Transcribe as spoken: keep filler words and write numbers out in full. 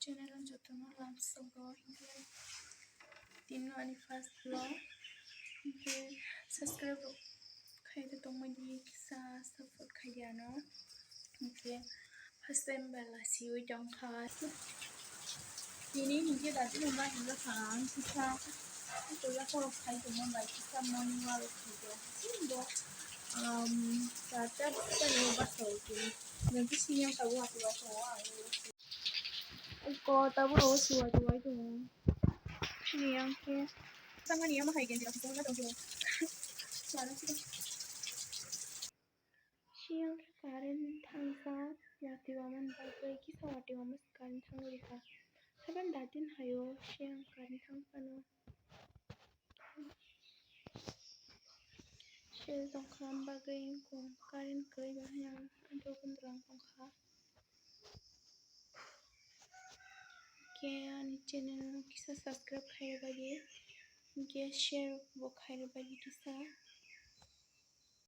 channel o jotono lamsogo, hinkhe tini ani first vlog, hinkhe subscribe rok khaide tongmani kisa support khaidi ano, hinkhe first time bai lasiwi tongkha. Tini hinkhe dati mama hinba kha ang kisa, kisa khorok khai tongma bai kisa morning walk khaidi. Bo, um, charta bwskango bwsao tini. Nokhe siyang tabuk ati wasago ang. Ko tabuk rogo suwai suwai tongo. Siyang khe. Tangmani ama hai genjila kuchukma tongkhe. Suara sih. Siyang khe current thangjak, watwi wamani bagwi kisa watwi wama se current thangwi rikha. Haban datin hayo siyang current thangphano. Sel tongkha bagwi kung current kwrwi ba hayang adrok kundrong tongkha. Khe ani channel kisa subscribe khairwbaidi, khe share bo khairwbaidi kisa.